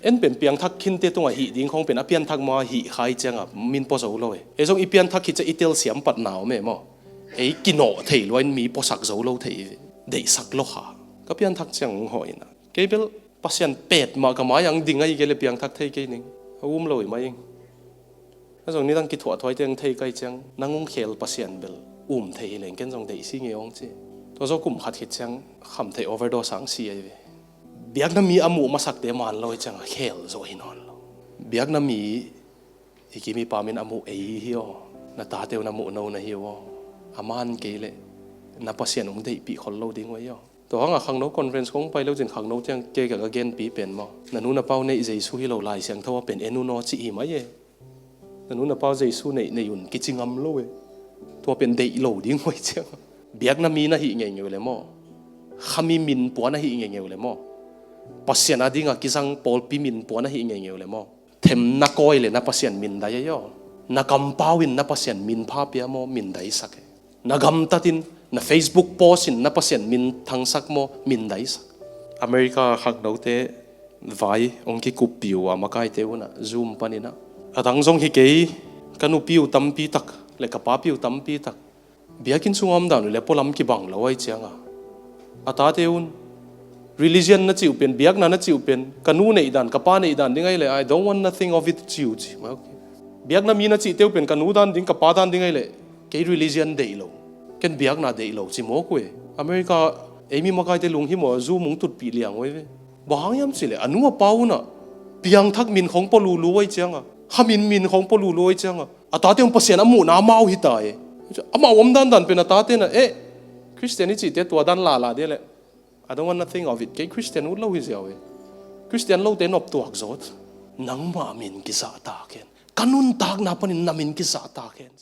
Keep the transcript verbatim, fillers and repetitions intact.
En pen piangthak khinte tungah hih ding khong pen a pianthak ma hih khai ciangah min pua zo lo e. Ei zong i pianthak khit ciang i telsiam patna om e maw? Ei kinawh thei lua in mi puasak zo lo thei i ve. Deihsak lo kha. Ka pianthak ciang hong hawh ina. Kei bel Pasian pet mah ka mai ang ding ahi kei le piangthak thei kei ning. A um lo i mai ing. A zong nidang kithuahthuai teng thei kai ciang nang hong khel Pasian bel um thei hi leng ken zong deih si nge hong ci. Tua zaw kum khat khit ciang khamtheih overdose ang si ahi ve. Biakna mi a muh masakte man lo hi ciang a khel zo hi nawn lo. Biakna mi i kim i pam in a muh ei hi aw. Na tate uh na muh no na hi uh aw. A man kei leh na Pasian hong deihpih khol lo ding uh ahi aw. Tua hangah khangno conference kong pai lo cin khangno ciang kei ka ka genpi pen maw? Na nu na pau neih Jesu hi lo Lai Siangtho a pen en un aw cih hi mai e. Na nu na pau Jesu neih neih un kici ngam lo e. Tua pen deih lo ding uh ahi ciang. Biakna mi na hih ngeingei uh le maw? Khami min pua na hih ngeingei uh le maw? Pasian a dingah kizang pawlpi min pua na hih ngeingei uh le maw? Them na kawi le na Pasian min dai ahi aw. Na kampau in na Pasian min pha pia maw? Min daisak e. Na gamtat in na Facebook post in na Pasian min thangsak maw? Min daisak. America khangnote vai hong kikuppi uh a makaite unah Zoom paninah. A dang zong hi kei, ka nupi uh tampi tak le ka papi uh tampi tak biakinn sungah om dan uh le pualam kibang lo ahi cianga a tate un religion na cih uh pen, biakna na cih uh pen, ka nu neih dan, ka pa neih dan ding ahi leh, "I don't want nothing of it," ci uh ci. Biakna mi na cihte uh pen ka nu dan ding, ka pa dan ding ahi leh, kei religion deih lo, ken biakna deih lo ci mawk uh e. America ei mi makaite lunghimawh a Zoom hong tutpih liang uh ahi ve. Bang hang hiam cih leh a nu a pa unah piangthak min khong pua lulu ahi cianga, khamin min khong pua lulu ahi cianga a tate un Pasian a muhna amau hi ta e. Amau om dandan pen a tate na eh Christian i cihte tua dan lala dia leh, "I don't want nothing of it. Kei Christian ut lo hi ziau e. Christian lote noptuak zawt. Nangmah min kizahtak hen. Ka nuntakna panin na min kizahtak hen."